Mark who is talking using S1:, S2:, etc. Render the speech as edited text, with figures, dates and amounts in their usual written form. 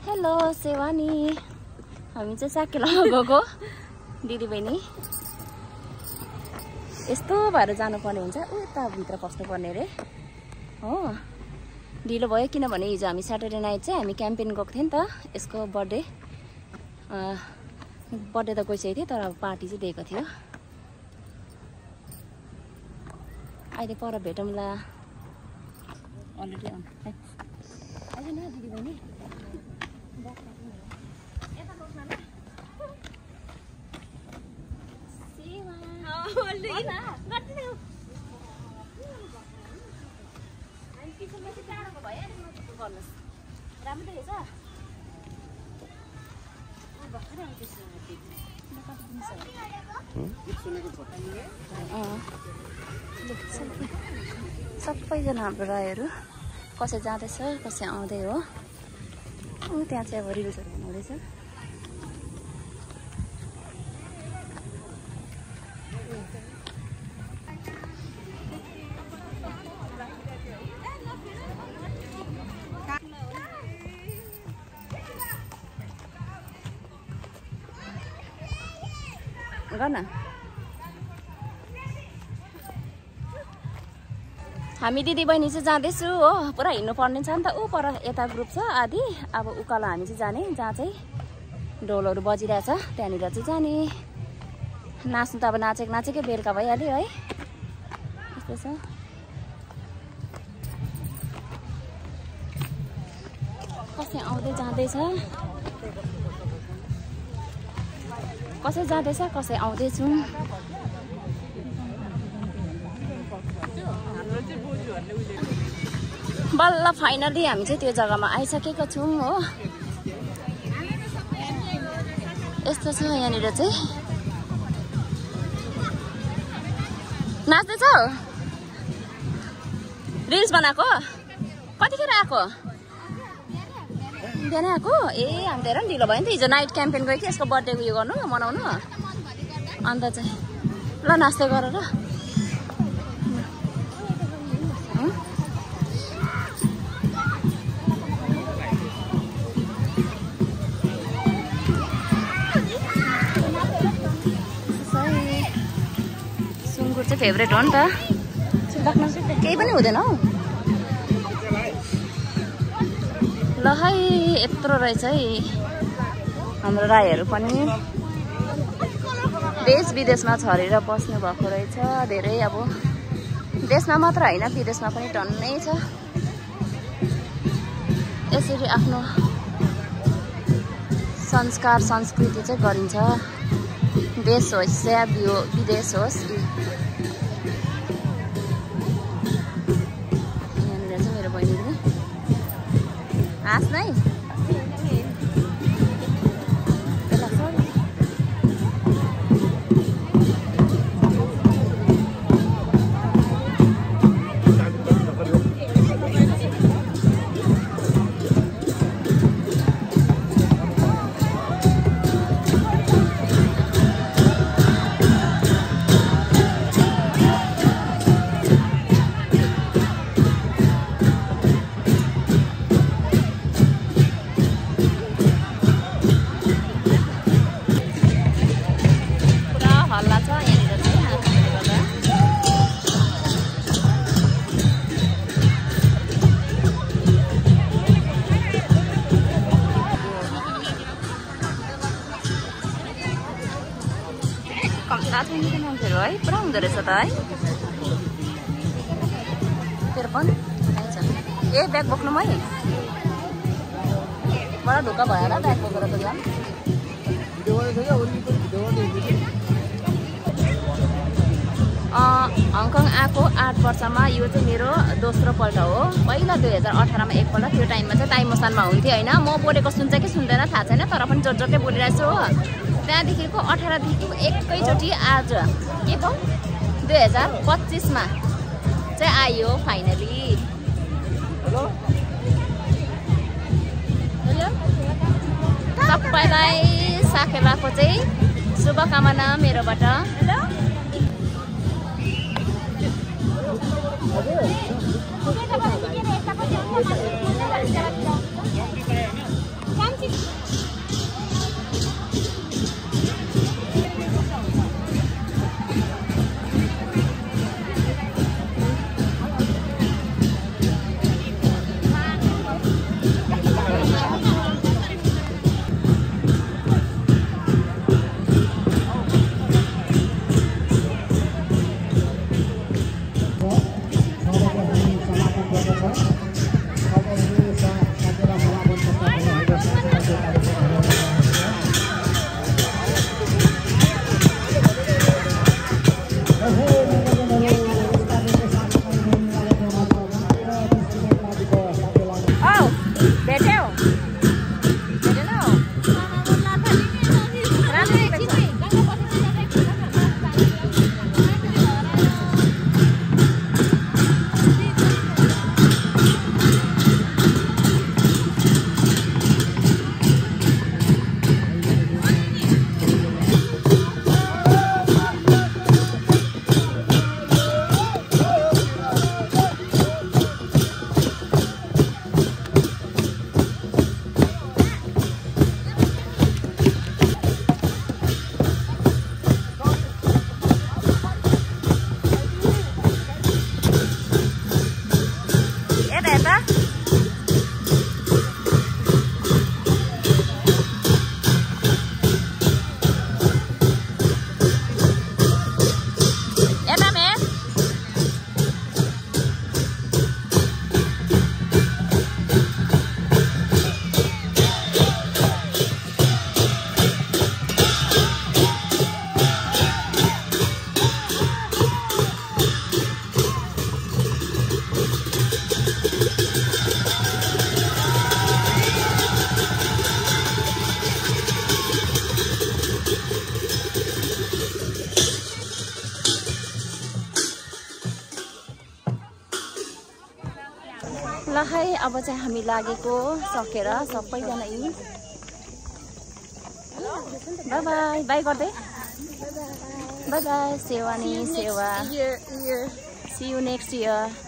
S1: Hello Sewani, हामी चाहिँ साकेल गएको दिदीबहिनी। यस्तो भएर जानुपर्ने हुन्छ, उता भित्र पस्नुपर्ने रे हो। ढिलो भयो किनभने हिजो हामी स्याटरडे नाइट चाहिँ हामी क्याम्पेन गएको थियौँ नि त। यसको बर्थडे त गइसकेको थियो, तर पार्टी चाहिँ दिएको थियो। अहिले पर भेटौँला। अलरेडी अहिले न दिदीबहिनी राम्रो रहेछ। सबैजना हाम्रो राईहरू कसै जाँदैछ कसै आउँदै हो। त्यहाँ चाहिँ अब रिल्सहरू बनाउँदैछ। गर्न हामी दिदीबहिनी चाहिँ जाँदैछु हो। पुरा हिँड्नु पर्ने छ नि त। ऊ पर यता ग्रुप छ आदि, अब उकालो हामी चाहिँ जाने, जहाँ चाहिँ ढोलहरू बजिरहेछ त्यहाँनिर चाहिँ जाने। नाच्नु त अब नाचेकै बेलुका भइहाल्यो है। यस्तो छ। कसै आउँदै जाँदैछ, कसै जाँदैछ कसै आउँदैछौँ। बल्ल फाइनली हामी चाहिँ त्यो जग्गामा आइसकेको छौँ हो। यस्तो छ यहाँनिर चाहिँ। नाच्दैछौ? रिल्स बनाएको? कतिखेर आएको? बिहानै आएको? ए हामी त हेर नि ढिलो भयो नि त। हिजो नाइट क्याम्पेन गयो कि यसको बर्थडे उयो गर्नु मनाउनु। अन्त चाहिँ ल नाच्दै गर र। सुँगुर चाहिँ फेभरेट हो नि त। केही पनि हुँदैन हौ। ल है यत्रो रहेछ है हाम्रो राईहरू पनि। देश विदेशमा छरेर बस्नु भएको रहेछ धेरै। अब देशमा मात्र होइन विदेशमा पनि टन्नै छ। यसरी आफ्नो संस्कार संस्कृति चाहिँ गरिन्छ। देश होस् या विदेश होस्। यहाँनिर चाहिँ मेरो बहिनी पनि हाँस नै। मान्छेहरू है पुरा हुँदो रहेछ त है। तेरो पनि ए ब्याग बोक्नु मै बडा ढुक्क भयो होला ब्याग बोकेर त झन्। हङकङ आएको 8 वर्षमा यो चाहिँ मेरो दोस्रो पल्ट हो। पहिला 2018मा एकपल्ट, त्यो टाइममा चाहिँ ताइमोसानमा हुन्थ्यो होइन। म बोलेको सुन्छ कि सुन्दैन थाहा छैन, तर पनि जोड जोडकै बोलिरहेको छु हो। त्यहाँदेखिको 18देखिको एकैचोटि आज के को 2025मा चाहिँ आयो फाइनली। सबैलाई साकेलाको चाहिँ शुभकामना मेरोबाट। ल है अब चाहिँ हामी लागेको सकेर सबैजना यी बाई बाई बाई गर्दै बाई बाई सेवा नि सेवा सी यू नेक्स्ट इयर